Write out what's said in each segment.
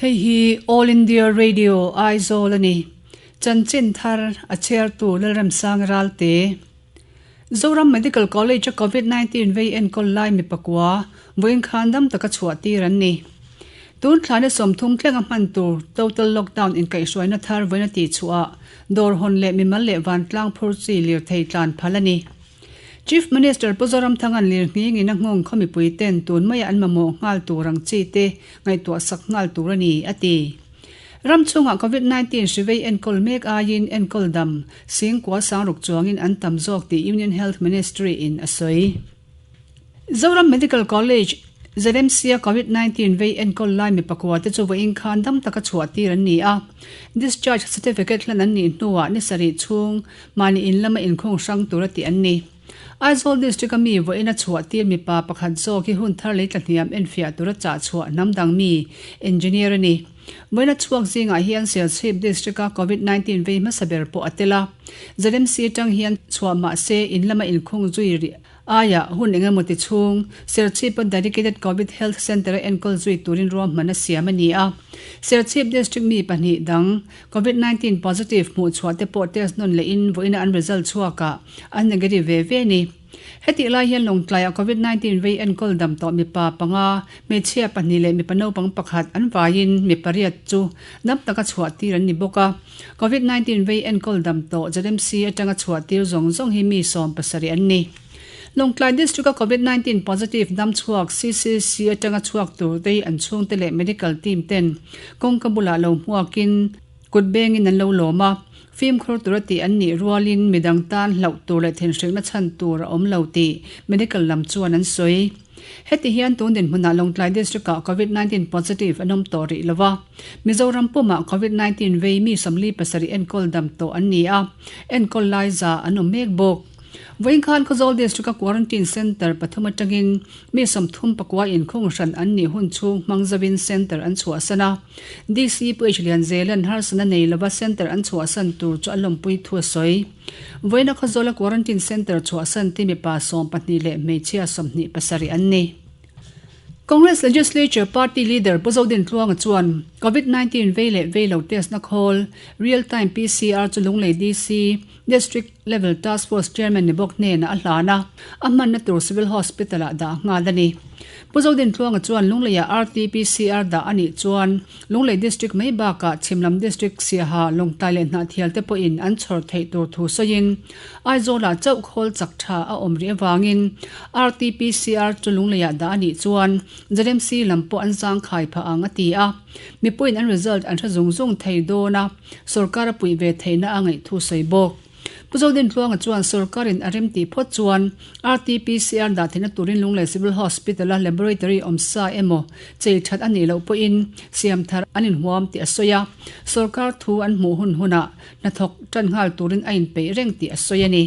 Hei hi All India Radio Aizawl a ni. Chanchin thar a chhiartu Lalremsang Ralte. Zoram Medical College a Covid 19 vei enkawl lai mi pakua vawiin khan dam taka chhuah tir an ni. Tun thlana 30 thlenga hman tur total lockdown inkaihhruaina thar vawiin a tihchhuah ah dawr hawn leh mimal leh vantlang phur chi lirthei tlan phal a ni. Chief Minister Pu Zoramthanga'n lirnghingin a nghawng khaw mipui ten tun maia an mamawh nghal tur ang chi te ngaihtuah sak nghal tur a ni, a ti. Ram chhungah Covid 19 hri vei enkawl mek aiin enkawl dam singkua sangruk chuangin an tam zawk tih Union Health Ministry in a sawi. Zoram Medical College, ZMC, a Covid 19 vei enkawl lai mi pakua te chu vawiin khan dam taka chhuah tir an ni a. Discharge certificate hlan an nih hnuah ni sarih chhung mahni in lama inkhung hrang tura tih an ni. Aizawl District a mi vawiin a chhuah tir mipa pakhat zawk hi hun thar lei tlahniam enfiah tura chah chhuah hnam dang mi engineer a ni. Vawiin a chhuak zingah hian Serchhip District a Covid 19 vei hmasa ber pawh a tel a. ZMC atang hian chhuah mahse in lama inkhung zui rih Aia hun eng emaw ti chhung Serchhip-a Dedicated Covid Health Centre-a enkawl zui turin ruahman a siam a ni a. Serchhip District mi pahnih dang Covid 19 positive hmuh chhuah te pawh test nawn lehin vawiina an result chhuakah an negative ve ve a ni. Hetih lai hian Lawngtlaiah Covid 19 vei enkawl dam tawh mipa panga, hmeichhia pahnih leh mipa naupang pakhat an vaiin mi pariat chu dam taka chhuah tir an ni bawk a. Covid 19 vei enkawl dam tawh ZMC atanga chhuah tir zawng zawng hi mi 70 an ni. Lawngtlai District-a Covid 19 positive dam chhuak CCC atanga chhuak tur te hi an chhungte leh medical team ten kawngka bulah lo hmuakin kut bengin an lo lawm a, fimkhur tura tih an nih rualin midang tan hlauh tur leh thinhrikna chhan tur a awm lo tih medical lam chuan an sawi. Heti hian tun dinhmunah Lawngtlai District-ah Covid 19 positive an awm tawh rih lo a. Mizoram pumah Covid 19 vei mi 47 enkawl dam tawh an ni a, enkawl lai za an awm mek bawk. Vawiin khan Khawzawl District-a Quarantine Centre pathum atangin mi 39 inkhung hran an nih hun chhung hmang zauhin Centre an chhuahsan a. DC Pu H Lianzela'n harsatna nei lova Centre an chhuahsan tur chu a lawmpui thu a sawi. Vawiina Khawzawla Quarantine Centre chhuahsan te mipa 12 leh hmeichhia 27 an ni. Congress Legislature Party Leader Pu Zodin Tluanga chuan Covid 19 vei leh vei lo test na khawl Real Time PCR chu Lunglei DC District Level Task Force Chairman ni bawk hnenah a hlan a, a hmanna tur Civil Hospital ah dah nghal a ni. Pu Zodin Tluanga chuan Lungleiah RT-PCR dah a nih chuan Lunglei District mai bakah Chhimlam District Siaha, Lawngtlai leh Hnahthial te pawhin an chhawr theih tur thu sawiin Aizawlah chauh khawl chak tha a awm rih avangin RT-PCR chu Lungleiah dah a nih chuan ZMC lam pawh an zangkhai phah ang a ti a. Mipuiin an result an hre zung zung thei dawn a, sorkar a puih ve theihna a ngaih thu sawi bawk. Pu Zodintluanga chuan sorkarin a remtih phawt chuan RT-PCR dah theihna turin Lunglei Civil Hospital-a laboratory awm sa emaw chei that a nih loh pawhin siam thar an inhuam tih a sawi a, sorkar thu an hmuh hun hunah hnathawk tan nghal turin a inpeih reng tih a sawi a ni.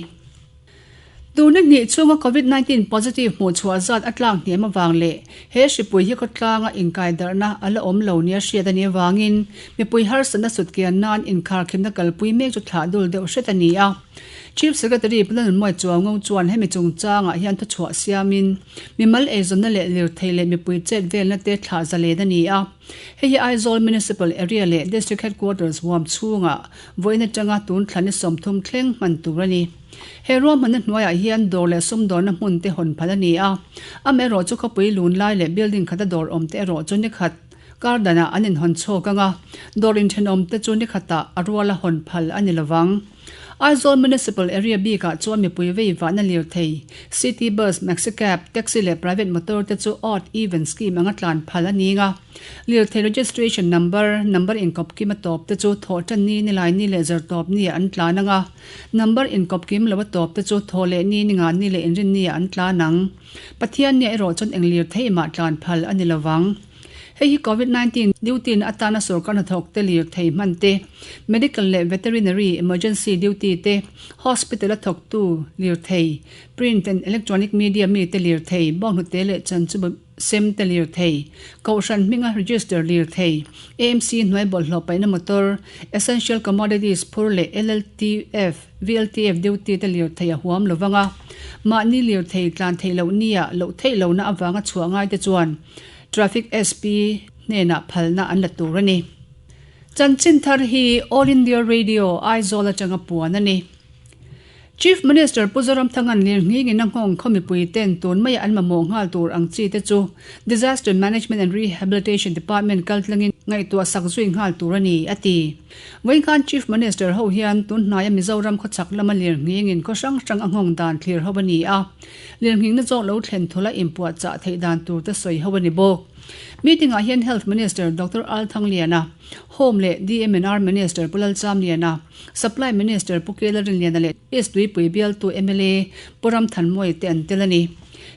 Tuna hnih chhunga Covid 19 positive hmuh chhuah zat a tlak hniam avang leh he hripui hi khawtlanga inkaidarhna a la awm lo nia hriat a nih avangin mipui harsatna sutkian nan inkharkhimna kalpui mek chu thlah dul deuh hret a ni a. Chief Secretary Pu Lalnunmawia Chuaungo chuan hemi chungchangah hian thuchhuah siamin mimal eizawnna leh lirthei leh mipui chet velna te thlah zalen a ni a. Hei hi Aizawl Municipal Area leh District Headquarters huam chhungah vawiin atanga tun thla ni 30 thleng hman tur a ni. He ruahmanna hnuaiah hian dawr leh sumdawrna hmun te hawn phal a ni a, amaherawh chu khawpui lun lai leh building khata dawr awm te erawh chu ni khat kar danah an inhawn chhawk ang a, dawr inthenawm te chu ni khatah a ruala hawn phal a ni lovang. Aizawl Municipal Area bikah chuan mipui vei vahna lirthei, City Bus, Maxi Cab, Taxi leh Private Motor te chu Odd Even Scheme anga tlan phal a ni ang a. Lirthei registration number, number inkawp kim a tawp te chu thawh tan ni, nilai ni leh zartawp ni ah an tlan ang a. Number inkawp kim lo a tawp te chu thawh leh ni, ninga ni leh inrin ni ah an tlan ang. Pathian nia erawh chuan eng lirthei mah tlan phal a ni lovang. Hei hi Covid 19 duty na atana sorkar hnathawk te lirthei hman te, medical leh veterinary emergency duty te, hospital a thawktu lirthei, print and electronic media mi te lirthei, bawnghnute leh chanchubu sem te lirthei, kohhran hminga register lirthei, AMC hnuai bawlhhlawh paihna motor, essential commodities phur leh LLTF, VLTF duty te lirthei a huam lovang a, mahni lirthei tlan theih loh nia loh theih lohna avanga chhuah ngai te chuan Traffic SP. hnenah phalna an la tur a ni. Chanchin thar hi All India Radio, Aizawl atanga puan a ni. Chief Minister Pu Zoramthanga'n lirnghingin a nghawng khaw mipui ten tun maia an mamawh nghal tur ang chi te chu Disaster Management and Rehabilitation Department kaltlangin ngaihtuah sak zui nghal tur a ni, a ti. Vawinkhan Chief Minister ho hian tun hnaia Mizoram khawchhak lama lirnghingin khaw hrang hrang a nghawng dan thlir ho a ni a, lirnghingna zawk lo thlen thula inpuahchah theih dan tur te sawi ho a ni bawk. Meeting-ah hian Health Minister Doctor Al Thangliana, Home leh DMNR Minister Pu Lalchamliana, Supply Minister Pu Kela Rinliana leh East Tuipui bialtu mla Pu Ramthanmawia te an tel a ni.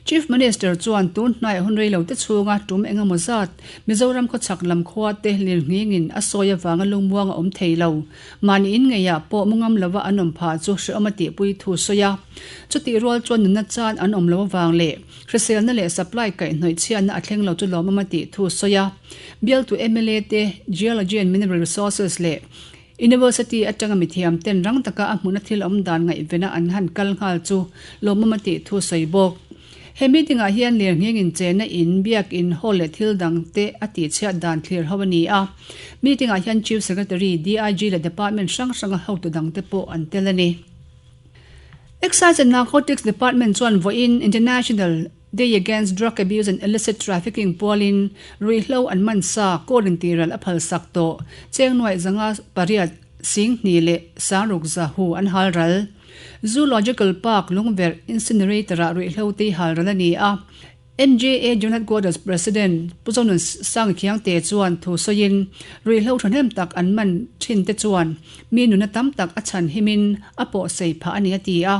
Chief Minister chuan tun hnaiah hun rei lo te chhunga tum eng emaw zat Mizoram khawchhak lam khua te lirnghingin a sawi avanga lungmuang a awm thei lo. Mahni in ngeiah pawh mu ngam lova an awm phah chu hrehawm a tihpui thu sawi a. Chutih rual chuan nunna chan an awm lo avang leh hriselna leh supply kaihhnawih chhiatna a thleng lo chu lawmawm a tih thu sawi a. Bialtu mla te Geology and Mineral Resources leh University atanga mithiam ten rang taka a hmuna thil awm dan ngaihvena an han kal nghal chu lawmawm a tih thu sawi bawk. He meeting ah hian lirnghing inchena in, biak in, hall leh thil dang te a tihchhiat dan thlir ho a ni a. Meeting ah hian Chief Secretary, DIG leh Department hrang hranga hotu dang te pawh an tel a ni. Excise and Narcotics Department chuan vawiin International Day Against Drug Abuse and Illicit Trafficking pualin ruihhlo an man sa court in tihral a phal sak tawh cheng nuaih zanga pariat sing hnih leh sangruk za hu an hal ral. Zoological Park lungverh incinerator ah ruihhlo tei hal ral a ni a. MJA General Headquarters President Pu Zonun Sangkhiangte chuan thu sawiin ruihhlo thahnem tak an man thin te chuan Mi nuna tam tak a chhan himin a pawh sei phah a ni a ti a.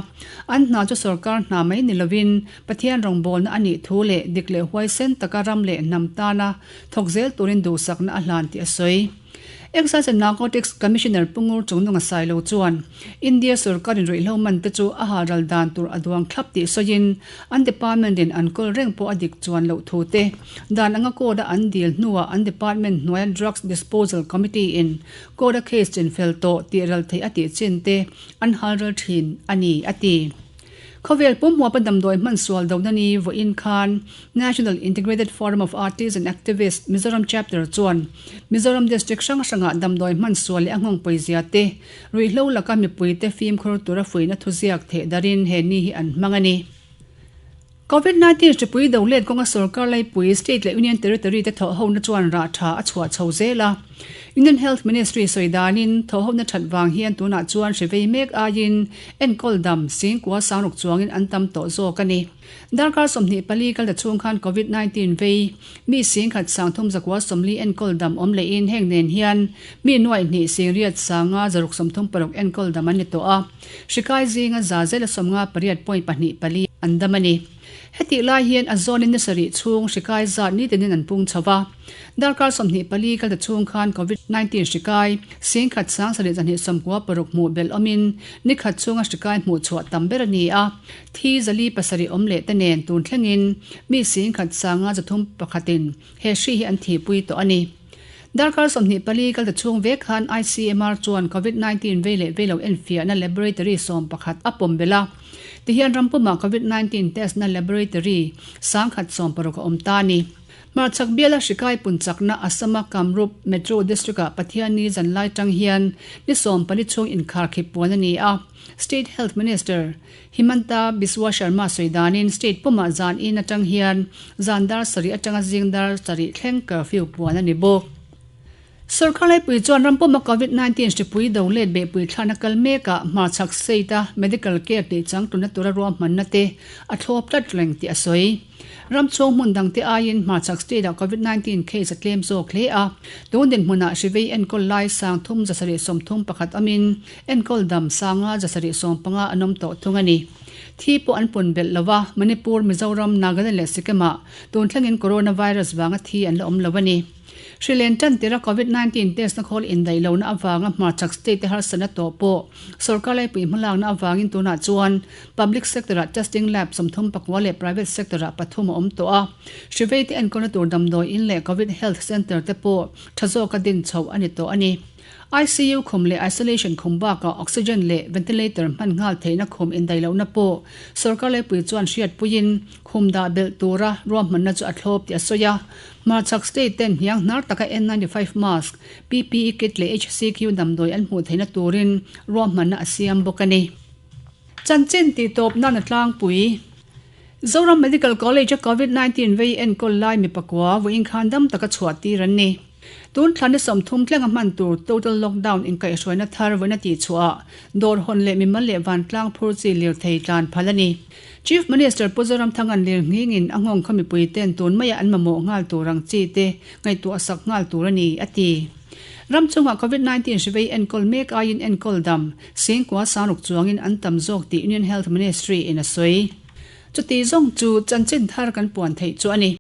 An hna chu sorkar hna mai ni lovin Pathian rawngbawlna a nih thu leh dik leh huaisen taka ram leh hnam tana thawk zel turin duhsakna a hlan tih a sawi. Excise and Narcotics Commissioner Pu Ngur Chungnunga Sailo chuan India sorkarin ruihhlo man te chu a halral dan tur a duang thlap tih sawiin an department in an kawl reng pawh a dik chuan loh thu te dan anga court a an dil hnuah an department hnuaia Drugs Disposal Committee in Court a case chinfel tawh tih ral theih a tih chin te an hal ral thin a ni, a ti. Khawvel pumhmuapa damdawi hman sual dohna ni vawiin khan National Integrated Forum of Artists and Activists Mizoram Chapter chuan Mizoram District hrang hrangah damdawi hman sual leh a nghawngpui zia te, ruihhlo laka mipuite fimkhur tura fuihna thuziak theh darin he ni hi an hmang a ni. Covid 19 hripui do let kawnga sorkar laipui, state leh union territory te thawhhona chuan rah tha a chhuah chho zel a. Union Health Ministry sawi danin thawhhona that vang hian tunah chuan hri vei mek aiin enkawl dam singkua sangruk chuangin an tam tawh zawk a ni. Darkar 24 kal ta chhung khan Covid 19 vei mi singkhat sangthum zakua 40 enkawl dam awm lehin heng nen hian mi nuaih hnih singriat sanga zaruk 36 enkawl dam an ni tawh a. Hri kai zinga za zela 58 point pahnih pali an dam a ni. Hetih lai hian a zawnin ni sarih chhung hri kai zat nitinin an pung chho va. Darkar 24 kal ta chhung khan Covid 19 hri kai singkhat sang sarih zahnih sawmkua paruk hmuh belh awmin ni khat chhunga hri kai hmuh chhuah tam ber a ni a. Thi zali pasarih awm leh te nen tun thlengin mi singkhat sanga zathum pakhatin he hri hi an thihpui tawh a ni. Darkar 24 kal ta chhung vek khan ICMR chuan Covid 19 vei leh vei lo enfiahna laboratory 11 a pawm belh a. Tihian ram pumah Covid 19 test na laboratory 116 a awm ta a ni. Hmarchhak biala hri kai pun chakna Assam-a Kamrup Metro District-ah Pathianni zanlai tang hian ni 14 chhung inkharkhip puan a ni a. State Health Minister Himanta Biswa Sharma sawi danin state pumah zan in atang hian zan dar sarih atanga zing dar sarih thleng curfew puan a ni bawk. Sorkar laipui chuan ram puma Covid 19 hripui do let behpui thlana kal mekah hmarchhak state a medical care tih changtluna tura ruahmanna te a thlawp tlat reng tih a sawi. Ram chhung hmun dangte aiin hmarchhak state-ah Covid 19 case a tlem zawk hle a, tun dinhmunah hri vei enkawl lai 3731 awmin enkawl dam 5715 an awm tawh thung a ni. Thi pawh an pun belh lo a, Manipur, Mizoram, Nagaland leh Sikkim-ah tun thlengin coronavirus vanga thi an la awm lo a ni. Hri len tan tira Covid 19 test na khawl indaih lohna avanga hmarchhak state te harsatna tawh pawh sorkar laipui hmalakna avangin tunah chuan public sector-ah testing lab 34 leh private sector-ah pathum a awm tawh a. Hri vei te enkawlna tur damdawi in leh Covid health centre te pawh tha zawka din chhoh a ni tawh a ni. ICU khum leh isolation khum bakah oxygen leh ventilator hman nghal theihna khum indaihlohna pawh sorkar laipui chuan hriatpuiin khum dah belh tura ruahmanna chu a thlawp tih a sawi a. Hmarchhak state ten hniang hnar taka N95 mask, PPE kit leh HCQ damdawi an hmuh theihna turin ruahmanna a siam bawk a ni. Chanchin tihtawp nan a tlangpui. Zoram Medical College-a Covid 19 vei enkawl lai mi pakua vawiin khan dam taka chhuah tir an ni. Tun thla ni 30 tlenga hman tur total lockdown inkaihhruaina thar vawiin a tihchhuah ah dawr hawn leh mimal leh vantlang phur chi lirthei tlan phal a ni. Chief Minister Pu Zoramthanga'n lir nghingin a nghawng kha mipui ten tun maia an mamawh nghal tur ang chi te ngaihtuah sak nghal tur a ni, a ti. Ram chungah Covid 19 hri vei enkawl mek aiin enkawl dam Singkua sangruk chuangin an tam zawk tih Union Health Ministry in a sawi. Chuti zawng chu chanchin thar kan puan theih chu a ni.